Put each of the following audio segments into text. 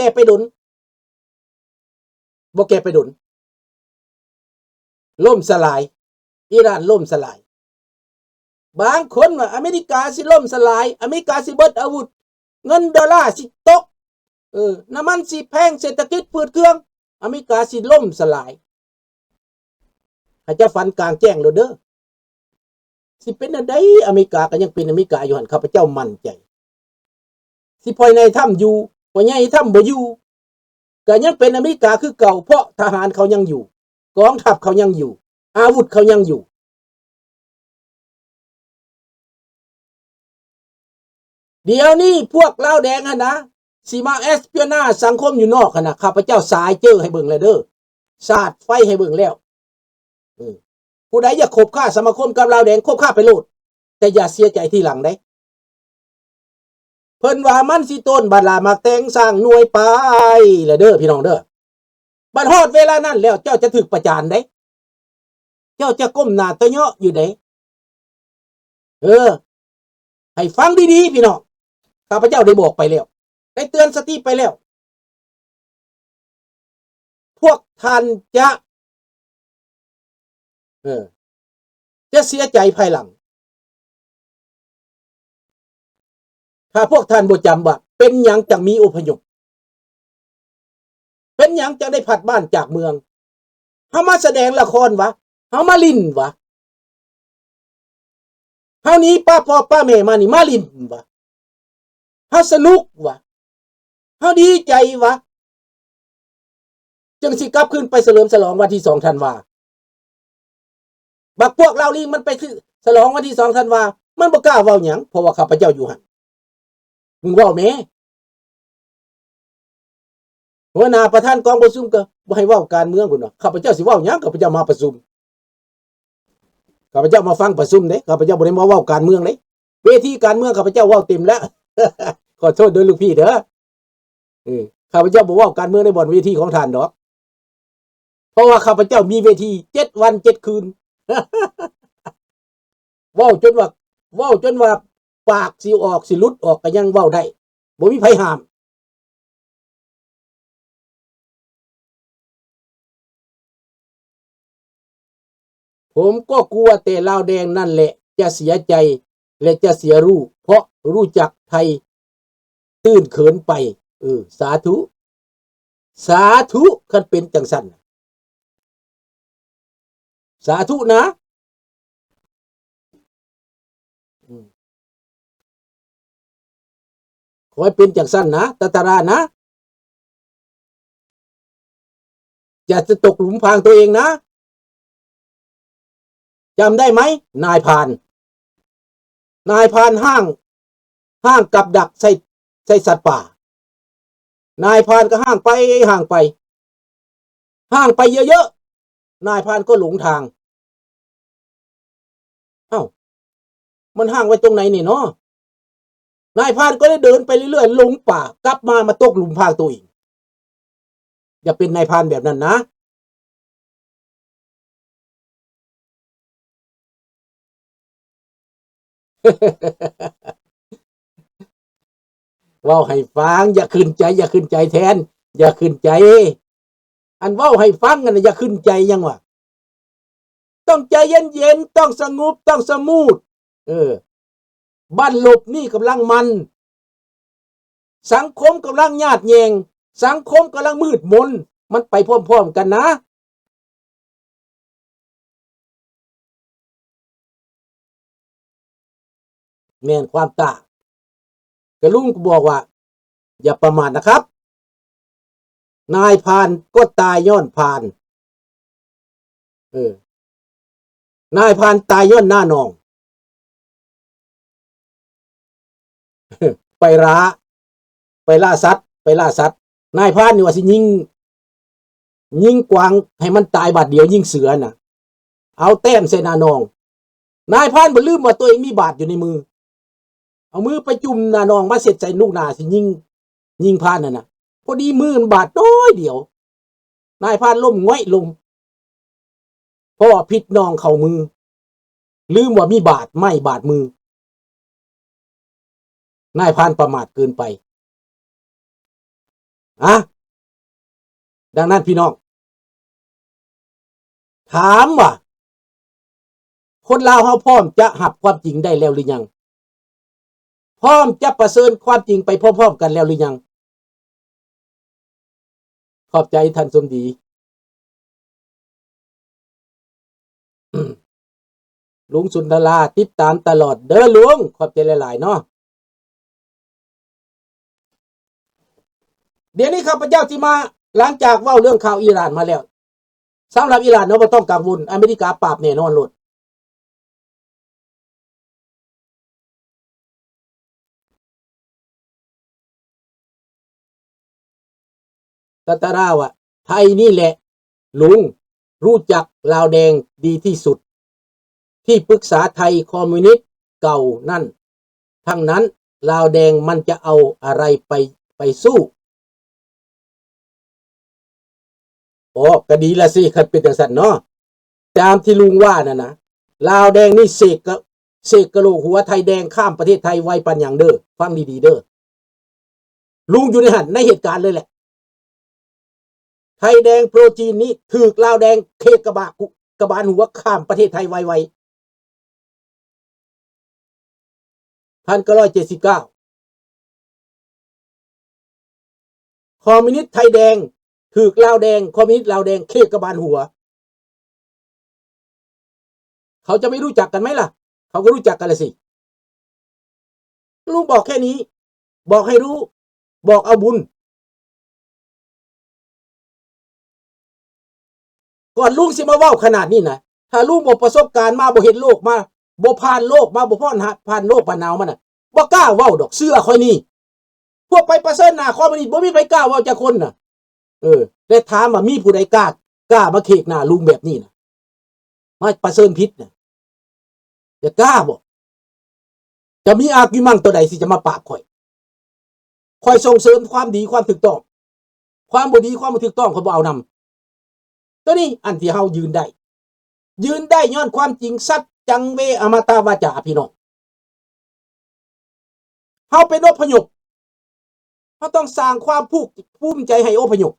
ແກ່ໄປດົນ ບໍ່ແກ່ໄປດົນ ລົ້ມສະຫຼາຍ ອີຣານລົ້ມສະຫຼາຍ. ບາງຄົນວ່າອາເມລິກາຊິລົ້ມສະຫຼາຍ, ອາເມລິກາຊິເບິດອາວຸດ, ເງິນໂດລາຊິຕົກ, ເອີ ນ້ຳມັນຊິແພງ, ເສດຖະກິດຝືດເຄືອງ, ອາເມລິກາຊິລົ້ມສະຫຼາຍ. ໃຫ້ເຈົ້າຝັນກາງແຈ້ງໂລດເດີ. ຊິເປັນແນວໃດ ອາເມລິກາກໍຍັງເປັນອາເມລິກາຢູ່ຫັ້ນ, ຂ້າພະເຈົ້າໝັ້ນໃຈ. ຊິພໍ່ໃຫຍ່ທຳຢູ່, ພໍ່ໃຫຍ່ທຳບໍ່ຢູ່, ກໍຍັງເປັນອາເມລິກາຄືເກົ່າ, ເພາະທະຫານເຂົາຍັງຢູ່, ກອງທັບເຂົາຍັງຢູ່, ອາວຸດເຂົາຍັງຢູ່. ດຽວນີ້ພວກລາວແດງຫັ້ນນະ ຊິມາເອັສປຽນາສັງຄົມຢູ່ນອກຫັ້ນນະ, ຂ້າພະເຈົ້າສາຍເຈີໃຫ້ເບິ່ງແລ້ວເດີ, ສາດໄຟໃຫ້ເບິ່ງແລ້ວ. ເອີ ຜູ້ໃດຢາກຄົບຄ້າສະມາຄົມກັບລາວແດງ, ຄົບຄ້າໄປໂລດ, ແຕ່ຢ່າເສຍໃຈທີຫຼັງເດ້. ເພິ່ນວ່າມັນຊິໂຕນບາດຫຼາໝາກແຕງສ້າງໜ່ວຍປາຍແລ້ວເດີ ພີ່ນ້ອງເດີ. ບັດຮອດເວລານັ້ນແລ້ວ ເຈົ້າຈະຖືກປະຈານເດ້, ເຈົ້າຈະກົ້ມໜ້າຕະເຍາະຢູ່ເດ້. ເອີ ໃຫ້ຟັງດີໆ ພີ່ນ້ອງ, ຂ້າພະເຈົ້າໄດ້ບອກໄປແລ້ວ, ໄດ້ເຕືອນສະຕິໄປແລ້ວ. ພວກທ່ານຈະ ເອີ ຈະເສຍໃຈພາຍຫຼັງ ຖ້າພວກທ່ານບໍ່ຈຳວ່າເປັນຫຍັງຈັ່ງມີອົບພະຍົບ, ເປັນຫຍັງຈັ່ງໄດ້ພັດບ້ານຈາກເມືອງ. ເຮົາມາສະແດງລະຄອນຫວາ? ເຮົາມາຫຼິ້ນຫວາ? ເຮົາໜີປ້າພໍ່ປ້າແມ່ມານີ້ມາຫຼິ້ນຫວາ? ເຮົາສະໜຸກຫວາ? ເຮົາດີໃຈຫວາ? ຈຶ່ງຊິກັບຄືນໄປສະເຫຼີມສະຫຼອງວັນທີສອງທັນວາ. ບັກພວກລາວລີງມັນໄປສະຫຼອງວັນທີສອງທັນວາ, ມັນບໍ່ກ້າເວົ້າຫຍັງ, ເພາະວ່າຂ້າພະເຈົ້າຢູ່ຫັ້ນ. ມຶງເວົ້າແມ້. ຫົວໜ້າປະທານກອງປະຊຸມກໍບໍ່ໃຫ້ເວົ້າການເມືອງພຸ້ນເນາະ. ຂ້າພະເຈົ້າຊິເວົ້າຫຍັງ? ຂ້າພະເຈົ້າມາປະຊຸມ. ຂ້າພະເຈົ້າມາຟັງປະຊຸມເດ້, ຂ້າພະເຈົ້າບໍ່ໄດ້ມາເວົ້າການເມືອງເດ້. ເວທີການເມືອງຂ້າພະເຈົ້າເວົ້າເຕັມແລ້ວ. ຂໍໂທດເດີລູກພີ່ເດີ. ເອີ ຂ້າພະເຈົ້າບໍ່ເວົ້າການເມືອງໃນບ່ອນເວທີຂອງທ່ານດອກ. ເພາະວ່າຂ້າພະເຈົ້າມີເວທີເຈັດວັນເຈັດຄືນ. ເວົ້າຈົນວ່າ ເວົ້າຈົນວ່າປາກຊິອອກ ຊິຫຼຸດອອກກໍຍັງເວົ້າໄດ້, ບໍ່ມີໃຜຫ້າມ. ຜົມກໍກົວແຕ່ລາວແດງນັ້ນແຫຼະຈະເສຍໃຈ ແລະ ຈະເສຍຮູ້ ເພາະຮູ້ຈັກໄທຕື່ນເຂີນໄປ. ເອີ ສາທຸ ສາທຸ ຄັນເປັນຈັ່ງຊັ້ນ ສາທຸນະ. ອືມ ຂໍໃຫ້ເປັນຈັ່ງຊັ້ນນະ ຕາຕາລານະ. ຢ່າຈະຕົກຫຼຸມພາງຕົວເອງນະ. ຈຳໄດ້ໄໝ? ນາຍພານ ນາຍພານຮ້າງ ຮ້າງກັບດັກໃສ່ ໃສ່ສັດປ່າ. ນາຍພານກໍຮ້າງໄປ ຮ້າງໄປ ຮ້າງໄປເຍີະໆ ນາຍພານກໍຫຼົງທາງ. ເອົ້າ ມັນຮ້າງໄວ້ຕົງໃດນີ້ເນາະ? ນາຍພານກໍເລີຍເດີນໄປເລື້ອຍໆ ຫຼົງປ່າ ກັບມາ ມາຕົກຫຼຸມພາງຕົວເອງ. ຢ່າເປັນນາຍພານແບບນັ້ນນະ. ເວົ້າໃຫ້ຟັງ ຢ່າຂຶ້ນໃຈ ຢ່າຂຶ້ນໃຈແທນ ຢ່າຂຶ້ນໃຈ. ອັນເວົ້າໃຫ້ຟັງຫັ້ນນະ ຢ່າຂຶ້ນໃຈຫຍັງວະ? ຕ້ອງໃຈເຢັນໆ ຕ້ອງສະຫງົບ ຕ້ອງສະໝູດ. ເອີ ບັ້ນລົບນີ້ກຳລັງມັນ ສັງຄົມກຳລັງຍາດແຍ່ງ ສັງຄົມກຳລັງມືດມົນ ມັນໄປພ້ອມໆກັນນະ. ແມ່ນຄວາມຕາ. ກະລຸງກໍບອກວ່າ ຢ່າປະໝາດນະຄັບ ນາຍພານກໍຕາຍຍ້ອນພານ. ເອີ ນາຍພານຕາຍຍ້ອນໜ້າໜອງ ໄປລ່າ ໄປລ່າສັດ ໄປລ່າສັດ. ນາຍພານນີ້ວ່າຊິຍິງ ຍິງກວາງໃຫ້ມັນຕາຍບາດດຽວ ຍິງເສືອນະ ເອົາແຕ້ມໃສ່ໜ້າໜອງ. ນາຍພານບໍ່ລືມວ່າຕົວເອງມີບາດຢູ່ໃນມື ເອົາມືໄປຈຸ່ມໜ້າໜອງ ມາເຊັດໃສ່ລູກໜ້າ ຊິຍິງ ຍິງພານນັ້ນນະ. ພໍດີມືມັນບາດນ້ອຍດຽວ ນາຍພານລົ້ມຫງອຍລົງ ເພາະວ່າພິດໜອງເຂົ້າມື ລືມວ່າມີບາດໄມ້ບາດມື. ນາຍພານປະໝາດເກີນໄປ. ອະ ດັ່ງນັ້ນພີ່ນ້ອງ ຖາມວ່າ ຄົນລາວເຮົາພ້ອມຈະຮັບຄວາມຈິງໄດ້ແລ້ວຫຼືຍັງ? ພ້ອມຈະປະເຊີນຄວາມຈິງໄປພ້ອມໆກັນແລ້ວຫຼືຍັງ? ຂອບໃຈທ່ານສົມດີ. ລຸງສຸນທະລາ ຕິດຕາມຕະຫຼອດເດີລຸງ, ຂອບໃຈຫຼາຍໆເນາະ. ດຽວນີ້ຂ້າພະເຈົ້າຊິມາ ຫຼັງຈາກເວົ້າເລື່ອງຂ່າວອີຣານມາແລ້ວ, ສຳລັບອີຣານເນາະ ບໍ່ຕ້ອງກັງວົນ, ອາເມລິກາປາບແນ່ນອນໂລດ. ຕາຕາລາວະ ໄທນີ້ແຫຼະລຸງ ຮູ້ຈັກລາວແດງດີທີ່ສຸດ, ທີ່ປຶກສາໄທຄອມມິວນິດເກົ່ານັ້ນທັງນັ້ນ, ລາວແດງມັນຈະເອົາອະໄລໄປ ໄປສູ້? ອໍ ກະດີລະຊິ ຄັນເປັນຈັ່ງຊັ້ນເນາະ. ຕາມທີ່ລຸງວ່ານັ້ນນະ ລາວແດງນີ້ເສກກະ ເສກກະໂຫຼກຫົວໄທແດງຂ້າມປະເທດໄທໄວປານຫຍັງເດີ. ຟັງດີໆເດີ. ລຸງຢູ່ໃນຫັ້ນ ໃນເຫດການເລີຍແຫຼະ. ໄທແດງໂປຣຈີນນີ້ຖືກລາວແດງເຂກກະບາ ກະບານຫົວຂ້າມປະເທດໄທໄວໆ. ພັນເກົ້າຮ້ອຍເຈັດສິບເກົ້າ ຄອມມິວນິດໄທແດງຖືກລາວແດງ ຄອມມິວນິດລາວແດງເຂກກະບານຫົວ. ເຂົາຈະໄມ່ຮູ້ຈັກກັນໄໝລະ? ເຂົາກໍຮູ້ຈັກກັນລະຊິ. ລຸງບອກແຄ່ນີ້ ບອກໃຫ້ຮູ້ ບອກເອົາບຸນ. ກ່ອນລຸງຊິມາເວົ້າຂະໜາດນີ້ນະ ຖ້າລຸງບໍ່ປະສົບການມາ ບໍ່ເຫັນໂລກມາ ບໍ່ຜ່ານໂລກມາ ບໍ່ຜ່ານ ຜ່ານໂລກຜ່ານໜາວມານະ ບໍ່ກ້າເວົ້າດອກ ເຊື່ອຂ້ອຍນີ້. ພວກໄປປະເຊີນໜ້າຄອມມິວນິດ ບໍ່ມີໃຜກ້າເວົ້າຈັກຄົນນະ. ເອີ ແຕ່ຖາມວ່າມີຜູ້ໃດກ້າ ກ້າມາເຂກໜ້າລຸງແບບນີ້ນະ ມາປະເຊີນຜິດນະ ຈະກ້າບໍ່? ຈະມີອາກິວມັງຕົວໃດທີ່ຈະມາປາບຂ້ອຍ? ຂ້ອຍສົ່ງເສີມຄວາມດີຄວາມຖືກຕ້ອງ, ຄວາມບໍ່ດີຄວາມບໍ່ຖືກຕ້ອງຂ້ອຍບໍ່ເອົານຳ. ຕົວນີ້ອັນທີ່ເຮົາຢືນໄດ້ ຢືນໄດ້ຍ້ອນຄວາມຈິງ ສັດຈັງເວອະມະຕະວາຈາ ພີ່ນ້ອງ. ເຮົາເປັນອົບພະຍົບ ເຮົາຕ້ອງສ້າງຄວາມພູກ ພູມໃຈໃຫ້ອົບພະຍົບ.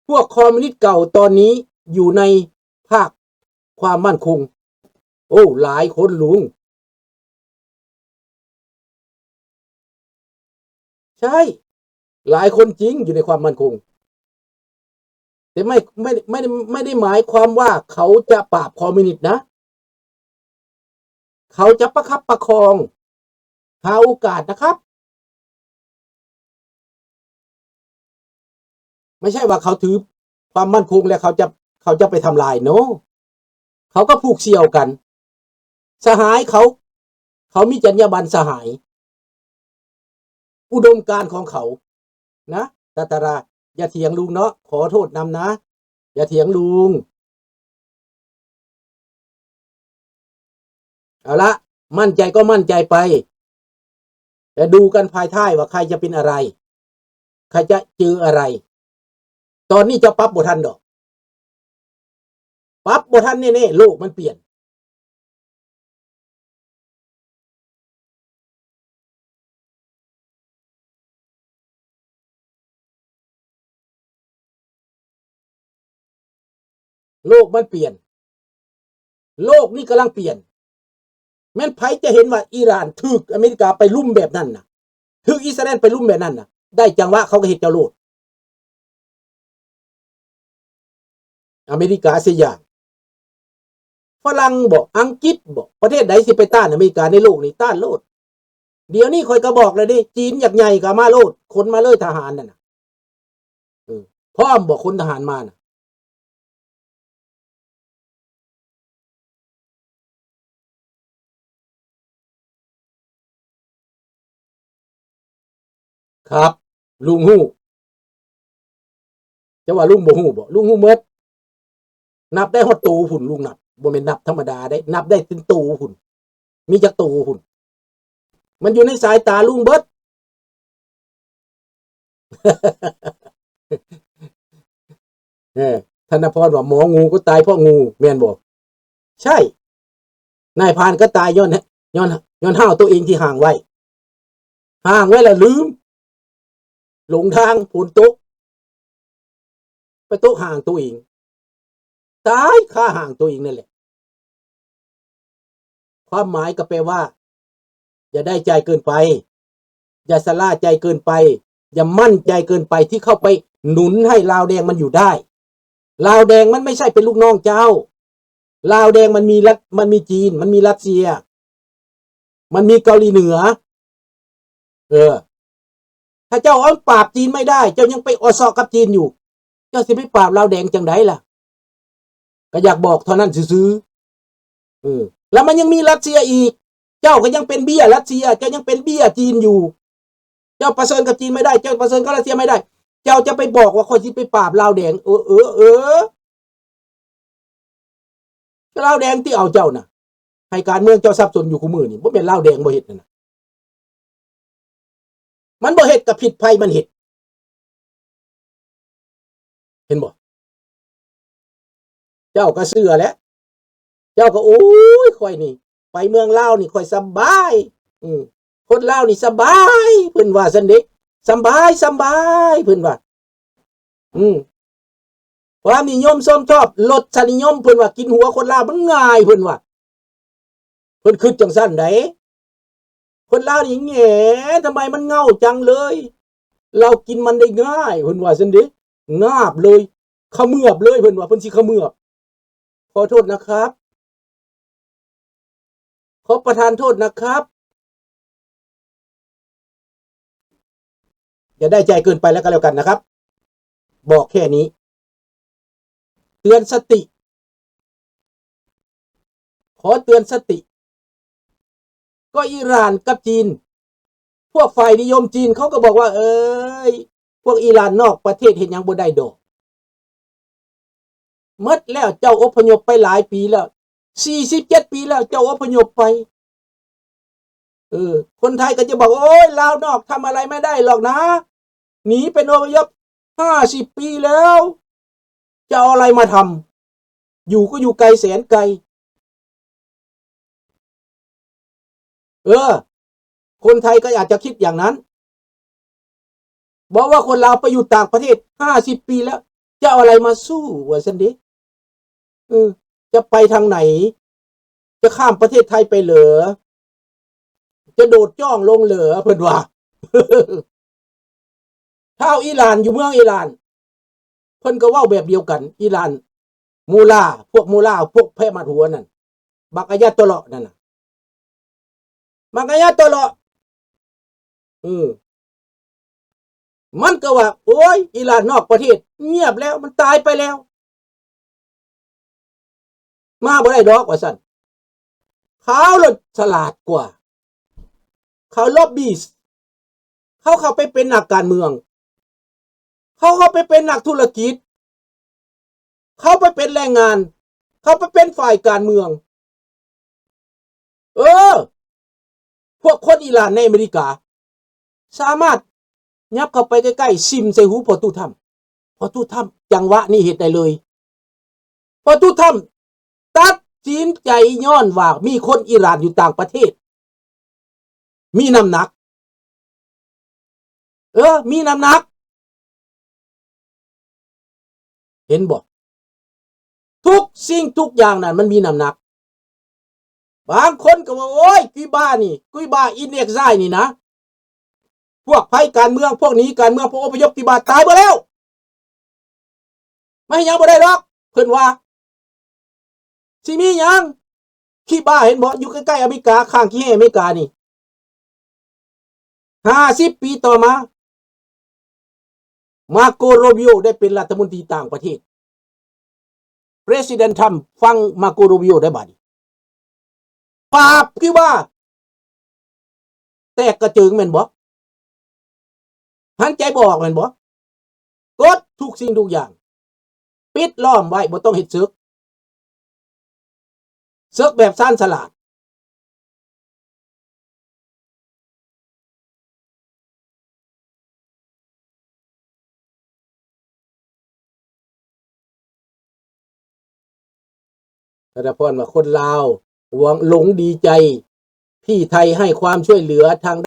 ພວກຄອມມິວນິດເກົ່າຕອນນີ້ຢູ່ໃນພາກຄວາມໝັ້ນຄົງ. ໂອ້ ຫຼາຍຄົນລຸງ. ໃຊ່ ຫຼາຍຄົນຈິງຢູ່ໃນຄວາມໝັ້ນຄົງ. ແຕ່ໄມ່ ໄມ່ ໄມ່ ໄດ້ ໄມ່ໄດ້ໝາຍຄວາມວ່າເຂົາຈະປາບຄອມມິວນິດນະ. ເຂົາຈະປະຄັບປະຄອງ ຫາໂອກາດນະຄັບ. ໄມ່ໃຊ່ວ່າເຂົາຖືຄວາມໝັ້ນຄົງແລ້ວເຂົາຈະ ເຂົາຈະໄປທຳລາຍ. No. ເຂົາກໍຜູກສ່ຽວກັນ. ສະຫາຍເຂົາ ເຂົາມີຈັນຍາບັນສະຫາຍ ອຸດົມການຂອງເຂົານະ. ຕາຕາລາ ຢ່າຖຽງລຸງເນາະ, ຂໍໂທດນຳນະ, ຢ່າຖຽງລຸງ. ເອົາລະ ໝັ້ນໃຈກໍໝັ້ນໃຈໄປ, ແຕ່ດູກັນພາຍທ້າຍວ່າໃຄຈະເປັນອະໄລ, ໃຄຈະເຈີອະໄລ. ຕອນນີ້ເຈົ້າປັບບໍ່ທັນດອກ. ປັບບໍ່ທັນແນ່ໆ, ໂລກມັນປ່ຽນ. ໂລກມັນປ່ຽນ. ໂລກນີ້ກຳລັງປ່ຽນ. ແມ່ນໃຜຈະເຫັນວ່າອີຣານຖືກອາເມລິກາໄປລຸມແບບນັ້ນນະ, ຖືກອິດສະຣາແອນໄປລຸມແບບນັ້ນນະ, ໄດ້ຈັງຫວະເຂົາກໍເຮັດເຈົ້າໂລດ. ອາເມລິກາເສຍຢ່າງ. ຝຣັ່ງບໍ? ອັງກິດບໍ? ປະເທດໃດຊິໄປຕ້ານອາເມລິກາໃນໂລກນີ້? ຕ້ານໂລດ. ດຽວນີ້ຂ້ອຍກໍບອກແລ້ວເດ້, ຈີນຢາກໃຫຍ່ກໍເອົາມາໂລດ, ຂົນມາເລີຍທະຫານນັ້ນນະ. ເອີ, ພ້ອມບໍ? ຂົນທະຫານມານະ. ຄັບ, ລຸງຮູ້. ເຈົ້າວ່າລຸງບໍ່ຮູ້ບໍ? ລຸງຮູ້ໝົດ. ນັບໄດ້ຮອດໂຕພຸ້ນ, ລຸງນັບ. ບໍ່ແມ່ນນັບທຳມະດາເດ້, ນັບໄດ້ເປັນໂຕພຸ້ນ. ມີຈັກໂຕພຸ້ນ? ມັນຢູ່ໃນສາຍຕາລຸງເບິດ. ເອີ, ທະນະພອນວ່າ ໝໍງູກໍຕາຍເພາະງູ, ແມ່ນບໍ່? ໃຊ່. ນາຍພານກໍຕາຍຍ້ອນ, ຍ້ອນ, ຍ້ອນຮ້າວໂຕເອງທີ່ຫ້າງໄວ້. ຫ້າງໄວ້ລະລືມ ຫຼົງທາງ ຝົນຕົກ ໄປຕົກຫ້າງໂຕເອງ ຕາຍຄາຫ້າງໂຕເອງນັ້ນແຫຼະ. ຄວາມໝາຍກໍແປວ່າ ຢ່າໄດ້ໃຈເກີນໄປ, ຢ່າຊະລ່າໃຈເກີນໄປ, ຢ່າໝັ້ນໃຈເກີນໄປທີ່ເຂົ້າໄປໜູນໃຫ້ລາວແດງມັນຢູ່ໄດ້. ລາວແດງມັນໄມ່ໃຊ່ເປັນລູກນ້ອງເຈົ້າ. ລາວແດງມັນມີລັດ ມັນມີຈີນ, ມັນມີຣັດເຊຍ, ມັນມີເກົາຫຼີເໜືອ. ເອີ ຖ້າເຈົ້າເອົາປາບຈີນໄມ່ໄດ້, ເຈົ້າຍັງໄປອົເຊາະກັບຈີນຢູ່, ເຈົ້າຊິໄປປາບລາວແດງຈັ່ງໃດລະ? ກໍຢາກບອກເທົ່ານັ້ນຊື່ໆ. ເອີ ແລ້ວມັນຍັງມີຣັດເຊຍອີກ, ເຈົ້າກໍຍັງເປັນເບ້ຍຣັດເຊຍ, ເຈົ້າຍັງເປັນເບ້ຍຈີນຢູ່. ເຈົ້າປະເຊີນກັບຈີນໄມ່ໄດ້, ເຈົ້າປະເຊີນກັບຣັດເຊຍໄມ່ໄດ້, ເຈົ້າຈະໄປບອກວ່າຂ້ອຍຊິໄປປາບລາວແດງ. ເອີ ເອີ ເອີ ລາວແດງທີ່ເອົາເຈົ້ານະ ໃຫ້ການເມືອງເຈົ້າສັບສົນຢູ່ຄູ່ມື້ນີ້ ບໍ່ແມ່ນລາວແດງບໍ່ເຮັດນັ້ນນະ. ມັນບໍ່ເຮັດກໍຜິດໃຜມັນເຮັດ. ເຫັນບໍ່? ເຈົ້າກໍເຊື່ອແຫຼະ. ເຈົ້າກໍ ໂອ້ຍ ຂ້ອຍນີ້ໄປເມືອງລາວນີ້ຂ້ອຍສະບາຍ. ອືມ ຄົນລາວນີ້ສະບາຍ ເພິ່ນວ່າຊັ້ນເດ້. ສຳບາຍ ສຳບາຍ ເພິ່ນວ່າ. ອືມ ຄວາມນິຍົມຊົມຊອບ ລົດສະນິຍົມ ເພິ່ນວ່າ ກິນຫົວຄົນລາວມັນງ່າຍ ເພິ່ນວ່າ. ເພິ່ນຄິດຈັ່ງຊັ້ນໃດ໋. ຄົນລາວນີ້ແຫງ ທຳໄມມັນເຫງົ້າຈັງເລີຍ, ລາວກິນມັນໄດ້ງ່າຍ ເພິ່ນວ່າຊັ້ນເດ້. ງາບເລີຍ ຂະເໝືອບເລີຍ ເພິ່ນວ່າ ເພິ່ນຊິຂະເໝືອບ. ຂໍໂທດນະຄັບ ຂໍປະທານໂທດນະຄັບ. ຢ່າໄດ້ໃຈເກີນໄປແລ້ວກໍແລ້ວກັນນະຄັບ ບອກແຄ່ນີ້ ເຕືອນສະຕິ ຂໍເຕືອນສະຕິ. ກໍອີຣານກັບຈີນ ພວກຝ່າຍນິຍົມຈີນເຂົາກໍບອກວ່າ ເອີຍ ພວກອີຣານນອກປະເທດເຮັດຫຍັງບໍ່ໄດ້ດອກ. ໝົດແລ້ວ ເຈົ້າອົບພະຍົບໄປຫຼາຍປີແລ້ວ ສີ່ສິບເຈັດປີແລ້ວ ເຈົ້າອົບພະຍົບໄປ. ເອີ ຄົນໄທກໍຈະບອກ ໂອ້ຍ ລາວນອກທຳອະໄລໄມ່ໄດ້ຫຼອກນາ ໜີເປັນອົບພະຍົບຫ້າສິບປີແລ້ວ ຈະເອົາອະໄລມາທຳ ຢູ່ກໍຢູ່ໄກແສນໄກ. ເອີ ຄົນໄທກໍອາດຈະຄິດຢ່າງນັ້ນ ບອກວ່າຄົນລາວໄປຢູ່ຕ່າງປະເທດຫ້າສິບປີແລ້ວ ຈະເອົາອະໄລມາສູ້ ວ່າຊັ້ນເດ. ເອີ ຈະໄປທາງໃດ? ຈະຂ້າມປະເທດໄທໄປເຫຼືອ? ຈະໂດດຈ້ອງລົງເຫຼືອ? ເພິ່ນວ່າ ທ້າວອີຣານ ຢູ່ເມືອງອີຣານ ເພິ່ນກໍເວົ້າແບບດຽວກັນ ອີຣານ ມູລາ ພວກມູລາ ພວກແພະມັດຫົວນັ້ນ ບັກອາຍາໂຕເລາະນັ້ນນະ ບັກອາຍາໂຕເລາະ. ເອີ ມັນກໍວ່າ ໂອ້ຍ ອີຣານນອກປະເທດງຽບແລ້ວ ມັນຕາຍໄປແລ້ວ ມາບໍ່ໄດ້ດອກ ວ່າຊັ້ນ. ເຂົາລະສະຫຼາດກວ່າ ເຂົາລັອບບີ ເຂົາເຂົ້າໄປເປັນນັກການເມືອງ ເຂົາເຂົ້າໄປເປັນນັກທຸລະກິດ ເຂົາໄປເປັນແຮງງານ ເຂົາໄປເປັນຝ່າຍການເມືອງ. ເອີ ພວກຄົນອີຣານໃນອາເມລິກາ ສາມາດຫຍັບເຂົ້າໄປໃກ້ໆ ຊິມໃສ່ຫູພໍ່ຕູ້ທຳ ພໍ່ຕູ້ທຳ ຈັງຫວະນີ້ເຮັດໄດ້ເລີຍ. ພໍ່ຕູ້ທຳຕັດສິນໃຈຍ້ອນວ່າມີຄົນອີຣານຢູ່ຕ່າງປະເທດ ມີນ້ຳໜັກ ເອີ ມີນ້ຳໜັກ. ເຫັນບໍ່? ທຸກສິ່ງທຸກຢ່າງນັ້ນມັນມີນ້ຳໜັກ. ບາງຄົນກໍວ່າ ໂອ້ຍ ກີບານີ້ ກີບາ ອິນເອັກໄຊນີ້ນະ ພວກໄພການເມືອງ ພວກໜີການເມືອງ ພວກອົບພະຍົບ ກີບາຕາຍເບິດແລ້ວ ມາເຮັດຫຍັງບໍ່ໄດ້ດອກ ເພິ່ນວ່າ. ຊິມີຫຍັງ? ຄີບາ ເຫັນບໍ່? ຢູ່ໃກ້ໆອາເມລິກາ ຂ້າງຂີ້ແຫ້ອາເມລິການີ້. ຫ້າສິບປີຕໍ່ມາ ມາໂກ ໂຣບິໂອ ໄດ້ເປັນລັດຖະມົນຕີຕ່າງປະເທດ. ປະເທດທຣຳຟັງມາໂກ ໂຣບິໂອ ໄດ້ບາດນີ້. ປາບຄິວບາ ແຕກກະເຈິງແມ່ນບໍ່? ຫັນໃຈບໍ່ອອກແມ່ນບໍ່? ກົດທຸກສິ່ງທຸກຢ່າງ ປິດລ້ອມໄວ້ ບໍ່ຕ້ອງເຮັດເສິກ ເສິກແບບຊານສະຫຼາດ. ທະນະພອນວ່າ ຄົນລາວຫວັງ ຫຼົງດີໃຈທີ່ໄທໃຫ້ຄວາມຊ່ວຍເຫຼືອທາງ